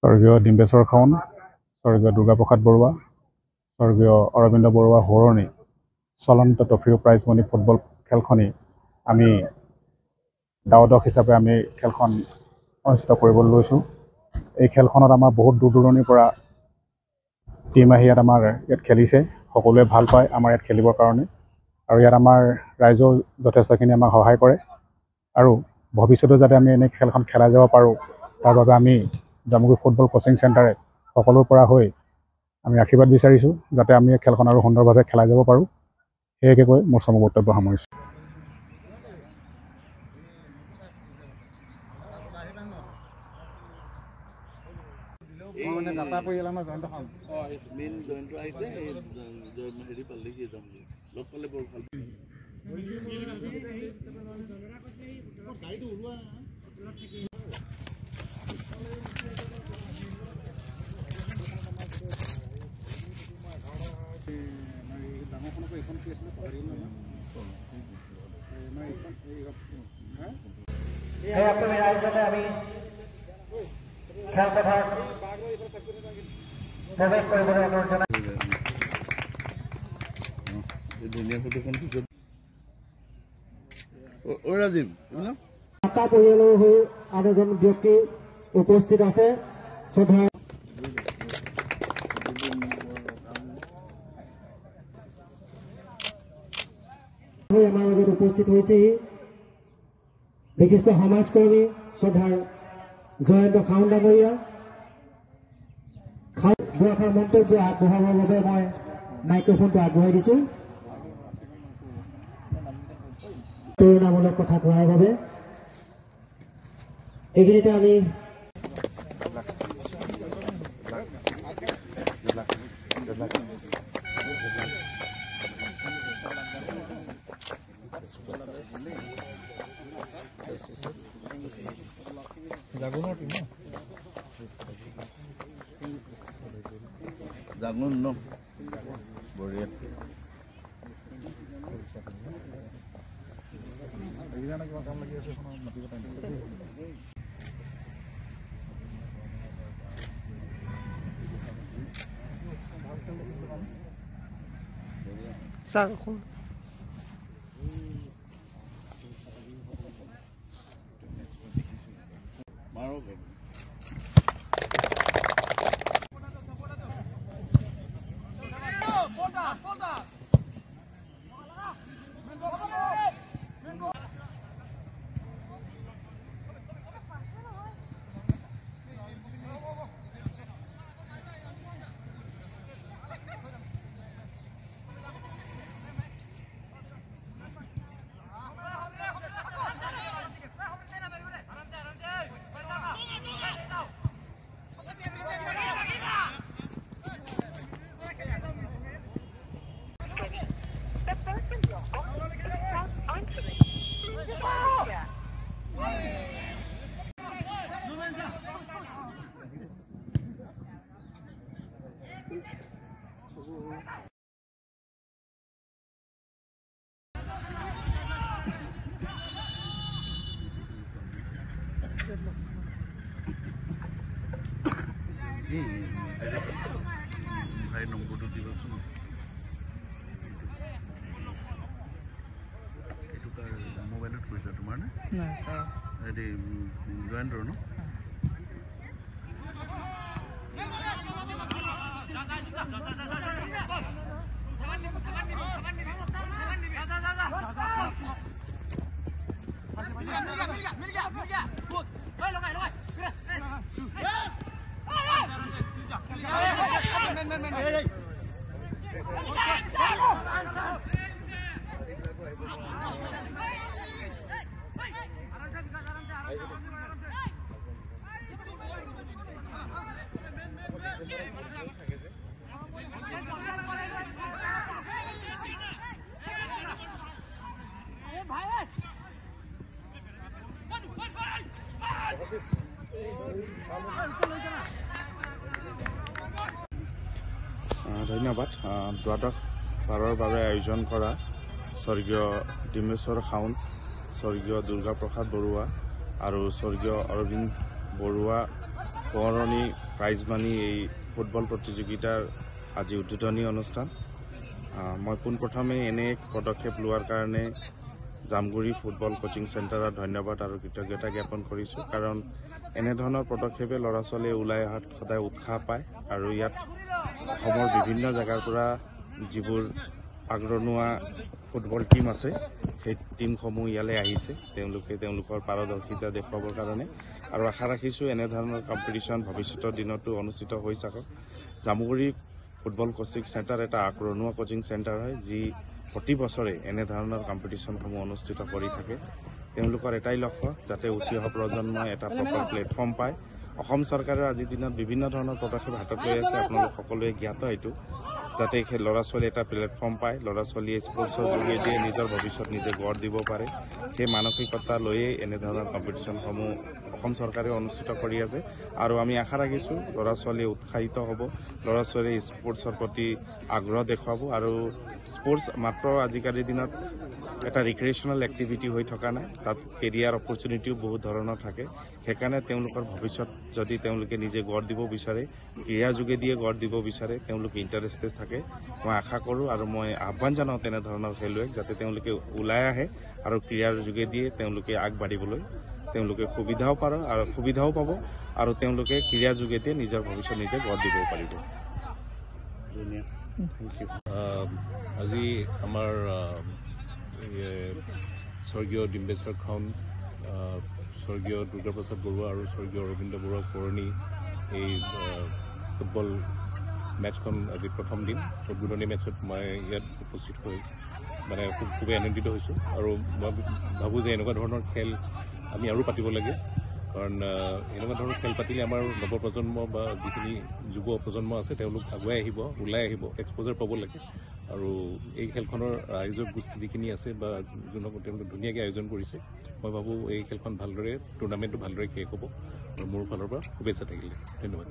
স্বৰ্গীয় ডিম্বেশ্বৰ খাউণ্ড, স্বৰ্গীয় দুৰ্গাপ্ৰসাদ বৰুৱা, স্বৰ্গীয় অৰবিন্দ বৰুৱা সোঁৱৰণী চলন্ত ট্ৰফি প্ৰাইজ মানি ফুটবল খেলখনি আমি দ্বাদশ হিচাপে আমি খেলখন অনুষ্ঠিত কৰিবলৈ লৈছোঁ। এই খেলখনত আমাৰ বহুত দূৰ দূৰণিৰ পৰা টীম আহি ইয়াত আমাৰ ইয়াত খেলিছে। সকলোৱে ভাল পায় আমাৰ ইয়াত খেলিবৰ কাৰণে আৰু ইয়াত আমাৰ ৰাইজেও যথেষ্টখিনি আমাক সহায় কৰে আৰু ভৱিষ্যতেও যাতে আমি এনে খেলখন খেলাই যাব পাৰোঁ তাৰ বাবে আমি জামুগুৰি ফুটবল কোচিং চেণ্টাৰে সকলোৰ পৰা হৈ আমি আশীৰ্বাদ বিচাৰিছোঁ, যাতে আমি এই খেলখন আৰু সুন্দৰভাৱে খেলাই যাব পাৰোঁ। সেয়েকে কৈ মোৰ চমু বক্তব্য সামৰিছোঁ। আমি খেলপথাৰত প্ৰৱেশ কৰিবলৈ অনুৰোধ জনাই। ধুনীয়া ফটোখন পিছত ৰাজীৱ এটা পৰিয়ালৰ হৈ আন এজন ব্যক্তি উপস্থিত আছে। শ্ৰদ্ধা হৈ আমাৰ মাজত উপস্থিত হৈছেহি বিশিষ্ট সমাজকৰ্মী শ্ৰদ্ধাৰ জয়ন্ত খাউণ্ড ডাঙৰীয়া। দুআষাৰ মন্তব্য আগবঢ়াবৰ বাবে মই মাইক্ৰফোনটো আগবঢ়াই দিছোঁ। প্ৰেৰণামূলক কথা কোৱাৰ বাবে এইখিনিতে আমি জাগুন ন বঢ়িয়া। মাৰক। ভাই নম্বৰটো দিবাচোন। এইটো কাৰ মোবাইলত কৰিছা তোমাৰ নে? হেৰি জয়ন্তৰ ন? ধন্যবাদ। দ্বাদশ বাৰৰ বাবে আয়োজন কৰা স্বৰ্গীয় ডিম্বেশ্বৰ খাউণ্ড, স্বৰ্গীয় দুৰ্গাপ্ৰসাদ বৰুৱা আৰু স্বৰ্গীয় অৰবিন্দ বৰুৱা সোঁৱৰণী প্ৰাইজ মানি এই ফুটবল প্ৰতিযোগিতাৰ আজি উদ্বোধনী অনুষ্ঠান। মই পোনপ্ৰথমে এনে এক পদক্ষেপ লোৱাৰ কাৰণে জামগুৰি ফুটবল কোচিং চেণ্টাৰত ধন্যবাদ আৰু কৃতজ্ঞতা জ্ঞাপন কৰিছোঁ, কাৰণ এনেধৰণৰ পদক্ষেপে ল'ৰা ছোৱালীয়ে ওলাই অহাত সদায় উৎসাহ পায়। আৰু ইয়াত অসমৰ বিভিন্ন জেগাৰ পৰা যিবোৰ আগৰণুৱা ফুটবল টীম আছে, সেই টীমসমূহ ইয়ালৈ আহিছে, তেওঁলোকে তেওঁলোকৰ পাৰদৰ্শিতা দেখুৱাবৰ কাৰণে। আৰু আশা ৰাখিছোঁ এনেধৰণৰ কম্পিটিশ্যন ভৱিষ্যতৰ দিনতো অনুষ্ঠিত হৈ থাকক। জামুগুৰি ফুটবল কোচিং চেণ্টাৰ এটা আগৰণুৱা কোচিং চেণ্টাৰ হয়, যি প্ৰতি বছৰে এনেধৰণৰ কম্পিটিশ্যনসমূহ অনুষ্ঠিত কৰি থাকে। তেওঁলোকৰ এটাই লক্ষ্য, যাতে উঠি অহা প্ৰজন্মই এটা প্ৰপাৰ প্লেটফৰ্ম পায়। অসম চৰকাৰে আজিৰ দিনত বিভিন্ন ধৰণৰ পদক্ষেপ হাতত লৈ আছে, আপোনালোক সকলোৱে জ্ঞাত এইটো, যাতে সেই ল'ৰা ছোৱালীয়ে এটা প্লেটফৰ্ম পায়, ল'ৰা ছোৱালীয়ে স্পৰ্টছৰ যোগেদিয়ে নিজৰ ভৱিষ্যত নিজে গঢ় দিব পাৰে। সেই মানসিকতা লৈয়ে এনেধৰণৰ কম্পিটিশ্যনসমূহ অসম চৰকাৰে অনুষ্ঠিত কৰি আছে। আৰু আমি আশা ৰাখিছোঁ ল'ৰা ছোৱালীয়ে উৎসাহিত হ'ব, ল'ৰা ছোৱালীয়ে স্পৰ্টছৰ প্ৰতি আগ্ৰহ দেখুৱাব। আৰু স্পৰ্টছ মাত্ৰ আজিকালিৰ দিনত এটা ৰিক্ৰিয়েশ্যনেল এক্টিভিটি হৈ থকা নাই, তাত কেৰিয়াৰ অপৰচুনিটিও বহুত ধৰণৰ থাকে। সেইকাৰণে তেওঁলোকৰ ভৱিষ্যত যদি তেওঁলোকে নিজে গঢ় দিব বিচাৰে, ক্ৰীড়াৰ যোগেদিয়ে গঢ় দিব বিচাৰে, তেওঁলোকে ইণ্টাৰেষ্টেড থাকে। মই আশা কৰোঁ আৰু মই আহ্বান জনাওঁ তেনেধৰণৰ খেলুৱৈক, যাতে তেওঁলোকে ওলাই আহে আৰু ক্ৰীড়াৰ যোগেদিয়ে তেওঁলোকে আগবাঢ়িবলৈ তেওঁলোকে সুবিধাও পাৰ আৰু সুবিধাও পাব, আৰু তেওঁলোকে ক্ৰীড়াৰ যোগেদিয়ে নিজৰ ভৱিষ্যত নিজে গঢ় দিব পাৰিব। Thank U. আজি আমাৰ স্বৰ্গীয় ডিম্বেশ্বৰ খাউণ্ড, স্বৰ্গীয় দুৰ্গাপ্ৰসাদ বৰুৱা আৰু স্বৰ্গীয় অৰবিন্দ বৰুৱা সোঁৱৰণী এই ফুটবল মেটচখন আজি প্ৰথম দিন। উদ্বোধনী মেটচত মই ইয়াত উপস্থিত হৈ মানে খুবেই আনন্দিত হৈছোঁ। আৰু মই ভাবোঁ যে এনেকুৱা ধৰণৰ খেল আমি আৰু পাতিব লাগে, কাৰণ এনেকুৱা ধৰণৰ খেল পাতিলে আমাৰ নৱপ্ৰজন্ম বা যিখিনি যুৱ প্ৰজন্ম আছে তেওঁলোক আগুৱাই আহিব, ওলাই আহিব, এক্সপ'জাৰ পাব লাগে। আৰু এই খেলখনৰ আয়োজক গোষ্ঠী যিখিনি আছে বা যোনসকল তেওঁলোকে ধুনীয়াকৈ আয়োজন কৰিছে, মই ভাবোঁ এই খেলখন ভালদৰে, টুৰ্ণামেণ্টটো ভালদৰে শেষ হ'ব। আৰু মোৰ ফালৰ পৰা শুভেচ্ছা থাকিলে। ধন্যবাদ।